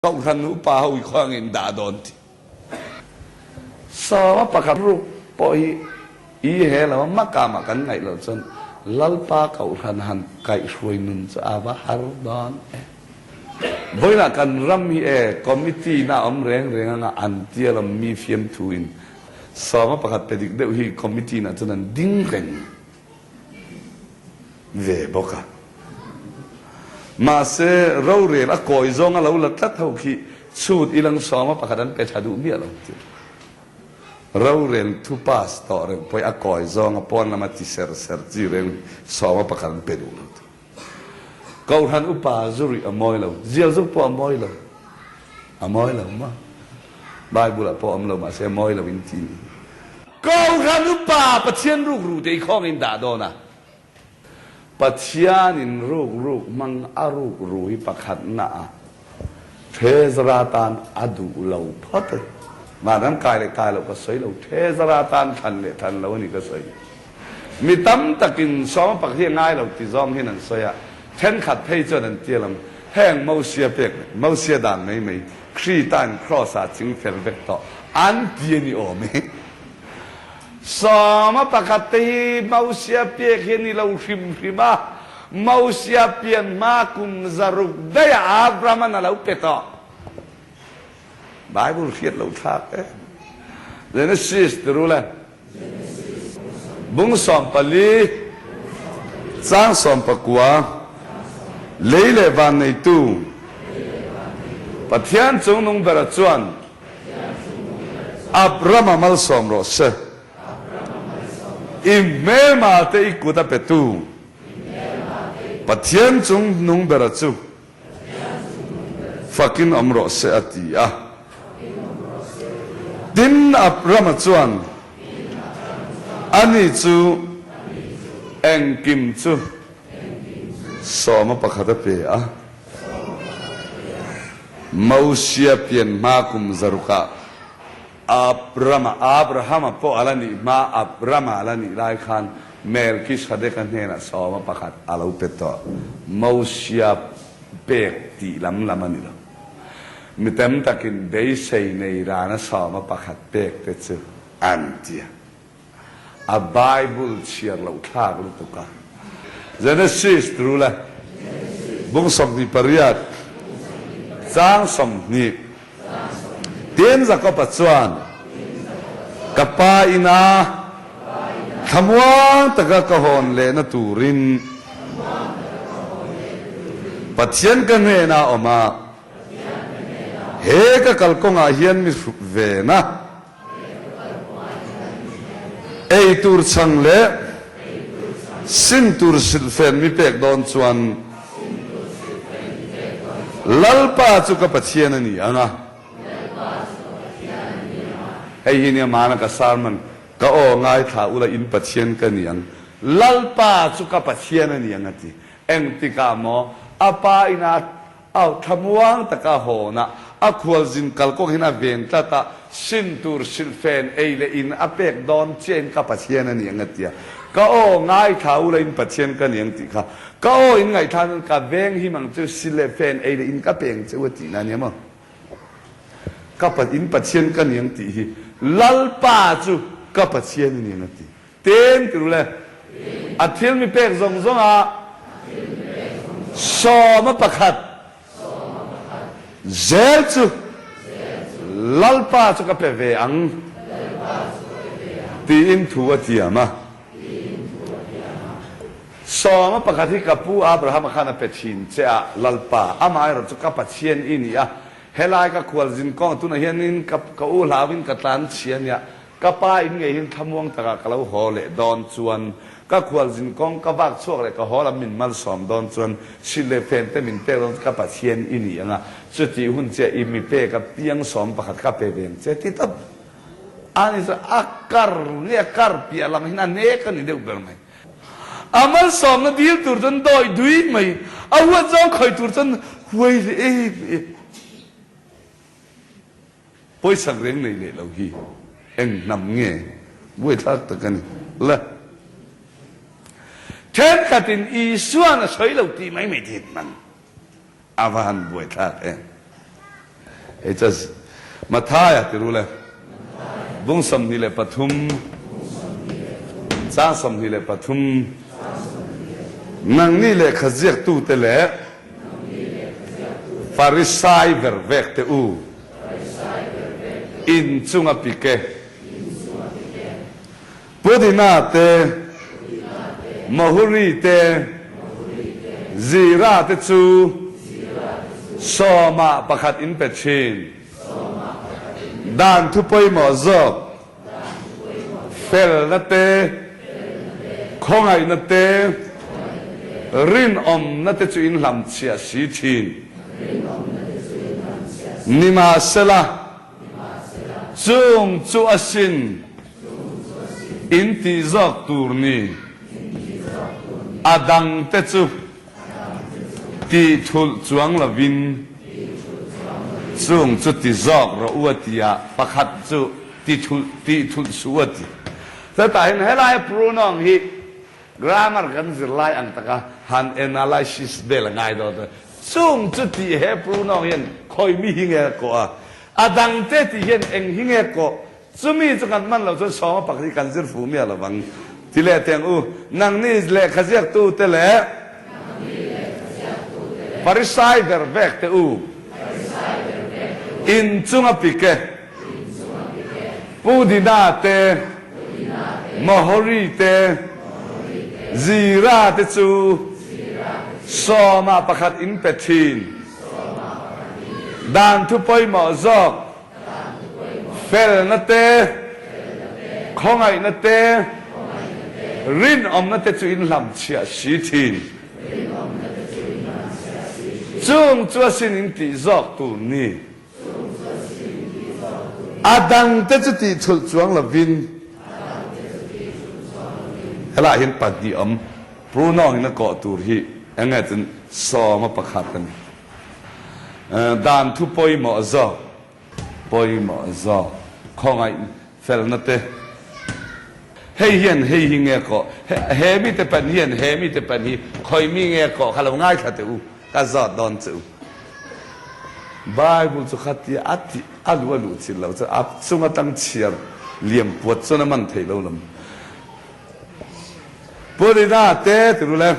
Kohhran upa ho i khaw angin dah dawn tih. Sawma pakhat ruk pawh hi i he lo a makam ah kan ngaih loh chuan Lalpa Kohhran han kaihhruai nun chu a va har dawn e. Vawiinah kan ram hi e committee na awm reng reng anga an tia lam mi fiamthu in sawma pakhat pe dik deuh hi committee nah chuan an ding reng. ve bawk a. Mahse, rorel a kawi zawng a lo la tlat ho khi chhut ilang sawma pakhat an pe tha duh miah lo tih. Rorel thu pass tawh reng pawhin a kawi zawng a pawn lama ti ser ser chi reng sawma pakhat an pe duh lo tih. Kohhran upa zu rih a mawi lo, zial zuk pawh a mawi lo. A mawi lo maw? Bible ah pawh awm lo mahse a mawi lo in ti ni. Kohhran upa Pathian rukru te i khawngin dah dawn a. Pathianin ruk ruk hmang a rukru hi pakhatna a Thezara tan a duh lo phawt a. Vanram kai leh kai loh ka sawi lo, Thezara tan thlan leh thlan lo a ni ka sawi. Mi tam takin sawma pakhat hi a ngai lo ti zawng hian an sawi a, thenkhat phei chuan an ti alam, heng Mosia pek leh Mosia dan mai mai Krita-in Kraws-ah ching fel vek tawh an ti a ni awm e. Sawma pakhat te hi Mosia pek hi a ni lo hrim hrim a, Mosia pian hma kum zaruk daihah Abraham-an a lo pe tawh. Bible hriat lo thlak e. Genesis ti ru le. Bung 14, caang 19, Lei le van neitu Pathian cungnung bera chuan Abraham a malsawm rawh seh. I hmelma te i kut a petu Pathian cungnung bera chu Fakin awm rawh se a ti a. Tin, Abrama chuan, Ani chu engkim chu sawma pakhat a pe a. Mosia pian hma kum zarukah Abrama, Abrahama pawh a la nih hma, Abrama a la nih lai khan Melkisadeka hnenah sawma pakhat a lo pe tawh. Mosia pek tih lam lam a ni lo. Mi tam takin beisei nei rana sawma pakhat pek te chu an ti a. A Bible chhiar loh thlak lutuk a. Genesis turu le bung 28 chang 20 Tin Jakob-a chuan, Ka pa ina thlamuang taka ka hawn lehna turin Pathian ka hnenah awm a, he ka kalkawngah hian mi hrup vena. Ei tur chhang leh sin tur silhfen mi pek dawn chuan Lalpa chu ka Pathian a ni ang a. Hei hi nia mana ka sermon ka aw ngaithla ula in Pathian ka ni ang. Lalpa chu ka Pathian a ni ang a ti. Engtikah maw a pa ina A thlamuang taka hawn a, a khualzin kalkawng hian a ven tlat a, sin tur silhfen ei leh in a pek dawn chiahin ka Pathian a ni ang a ti a. Ka aw ngaithla u lain Pathian ka ni ang tih kha. Ka aw in ngaihthla chuan ka veng him ang chu sil leh fen ei leh in ka pe ang che u a tihna a nia maw? Ka in Pathian ka ni ang tih hi Lalpa chu ka Pathian a ni ang a ti. Tin, ti ru le, a thil mi pek zawng zawng ah sawma pakhat zel chu Lalpa chu ka pe ve ang tiin thu a tiam a. Sawma pakhat hi ka pu Abrahama khan a pe thin che a, Lalpa, amaherawh chu ka Pathian i ni a, helai ka khualzin kawng tunah hianin ka u hlauin ka tlan chhia nia, Ka pa in ngei hin thlamuang takah ka lo haw leh dawn chuan ka khualzin kawng ka vak chhuak leh ka haw lam min malsawm dawn chuan hrilh leh fen te min pek dawn chu ka Pathian i ni ang a, chutih hun chiah i mi pek a piang sawm pakhat ka pe ve ang che ti tawp a ni chuan a kar nge a kar piah lam hin a nek a ni deuh ber mai. A malsawmna dil tur chuan dawi dui mai, a huat zawng khawi tur chuan huai leh em em. Pawisak reng nei leh lo hi eng hnam nge buaithlak tak a ni le. Thenkhatin Isuan a sawi lo tih mai mai thin man a va han buaithlak em. Hei chu Mathaia ti rul e. Bung 23, chang 23, Nangni lehkha ziaktute leh Farisai vervekte u, in chunga pik e. Pudina te, Mahuri te, Zira te chu sawmah pakhat in pe thin. Dan thu pawimawh zawk, felna te, khawngaihna te, rinawmna te chu in hlamchhiah si thin. Nimahsela, Chung chu a sin in tih zawk tur ni. A dang te chu tih thulh chuang lovin chung chu ti zawk rawh u a ti a, pakhat chu ti thulh tih thulh suh u a ti. Chutah hian helai pronoun hi Grammar kan zir lai ang taka han analysis vel a ngai dawn chuan chung chu tih he pronoun hian khawi mi hi nge a kawh a, a dang te tih hian eng hi nge kawh, chumi chu kan hman loh chuan sawma pakhat hi kan zir fuh miah lo vang. Ti leh teng u, nangni lehkha ziaktu te leh Pharisai ber vek te u, in chunga pik e. Pu Dina te, Mahori te, Zira te chu sawmah pakhat in pe thin. Dan thu pawimawh zawk, felna te, khawngaihna te, rinawmna te chu in hlamchhiah si thin. Chung chu asin in tih zawk tur ni. A dangte chu tih thulh chuang lovin helaiah hian pahnih awm pronoun in a kawh tur hi eng nge chuan sawma pakhat a ni. Dan thu pawimawh zawk, pawimawh zawk, khawngaih felna te. Hei hian hei hi nge kawh, he mite pan hian he mite pan hi khawi mi nge kawh kha lo ngaithla teh u. Ka zawt dawn che u. Bible chu khatia a tih a luh a luh chin lo chuan a chung atang chhiar liam puat chuan a man thei lo lam. Purina te ti rul e,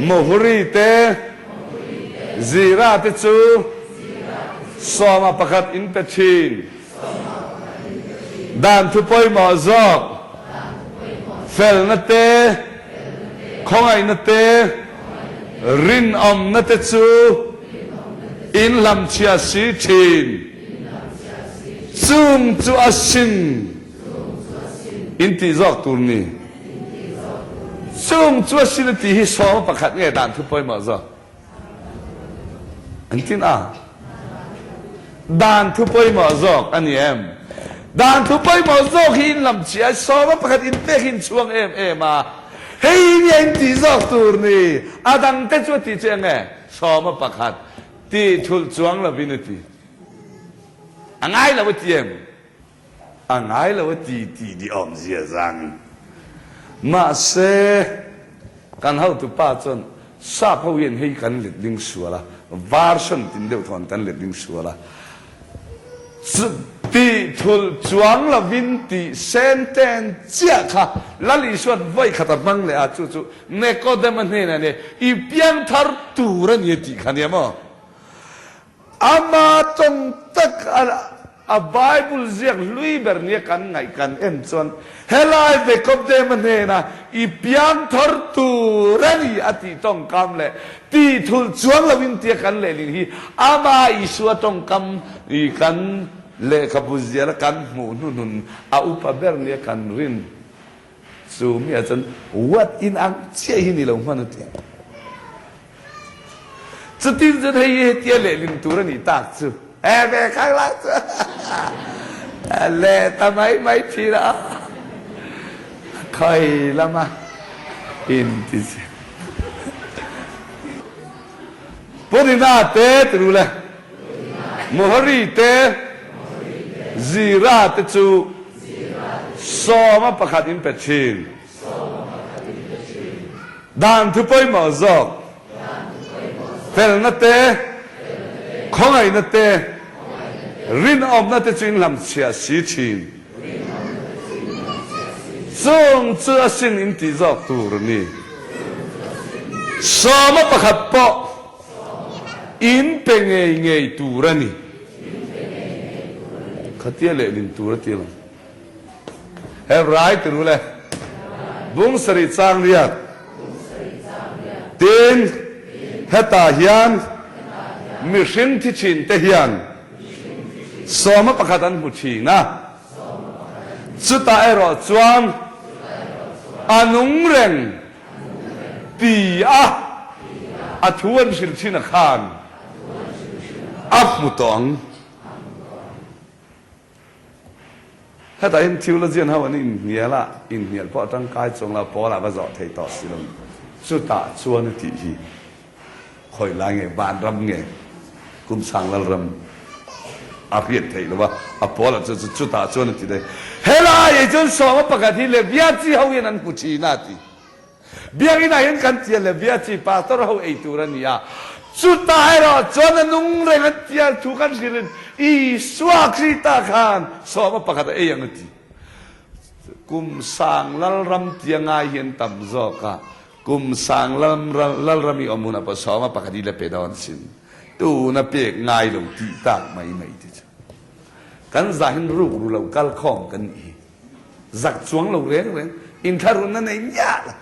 Mohuri te, Zira te chu sawma pakhat in pe thin. Dan thu pawimawh zawk, felna te, khawngaihna te, rinawmna te chu in hlamchhia si thin. Chung chu a sin in tih zawk tur ni. Chung chu a sin a tih hi sawma pakhat nge dan thu pawimawh zawk? An tin a. Dan thu pawimawh zawk a ni em? Dan thu pawimawh zawk hi in lam chiah a, sawma pakhat in pek hi in chhuang em em a. Hei nia in tih zawk tur ni. A dangte chu a tih chu eng nge? Sawma pakhat tih thulh chuang lovin a ti. A ngai lo a ti em? A ngai lo a ti tih ni awmzia zang. Mahse, kan hotupa chuan sap ho hian hei kan let ding sual a, version tin deuh thawn kan let ding sual a, tih thulh chuang lovin tih sentence chiah kha Lal Isua'n vawi khat a hmang leh a, chu chu Nikodema hnenah nia i piangthar tur a ni a tih kha nia maw? Ama tawng tak a Bible ziak hlui ber nia kan ngaih kan en chuan helai Vekawpdema hnena i piangthar tur a ni a tih tawngkam leh tih thulh chuang loin tia kan lehlin hi ama Isua tawngkam i kan lehkhabu ziala kan hmuh hnuhnun a upa ber nia kan rin chu miah chuan what in ang chiah hi ni lo hman a ti. Chutin chuan hei hi hetia lehlin tur a nih tak chu he ve khang lai chu a leh ta mai mai thin a, khawi lama in ti che. Purina te ti rul e, Muhari te, Zira te chu sawma pakhat in pe thin. Dan thu pawimawh zawk, felna te, khawngaihna te, Rinawmna te chu in hlamchhiah si thin. Chung chu asin in tih zawk tur a ni. Sawma pakhat pawh in pe ngei ngei tur a ni. Khatia lehlin tur a ti lo. Hebrai tirul e. Bung sarih chang riat. Tin, hetah hian mihring thi thin te hian sawma pakhat an hmu thin a. Chutah erawh chuan a nung reng ti a a thu an hrilh thin a khan a hmu tawh ang. Hetah hian theologian ho an inhnial a, inhnial pawh a tangkai chuang lo, Paul-a va zawh thei tawh si lo. Chutah chuan a tih hi khawi lai nge, vanram nge, Kumsang Lalram a hriat theih lo a, a Paul-a chu chutah chuan a ti daih. Helai ah chuan sawma pakhat hi Levia chi ho hian an hmu thin a, a ti. Biakinn ah hian kan tia le bia chi pastor ho ei tur a ni a, chutah erawh chuan a nung reng an tia thu kan hrilh in Isua Krista khan sawma pakhat a ei ang a ti. Kum sang lalram tia ngai hian tam zawk a, kum sang lalram i awm hunah pawh sawma pakhat i la pe dawn sin, tuna pek ngai lo tih tak mai mai te chu kan zahin ruk ru lo kal khawm kan nih hi. Zak chuang lo reng reng, inthlahrunna nei miah lo.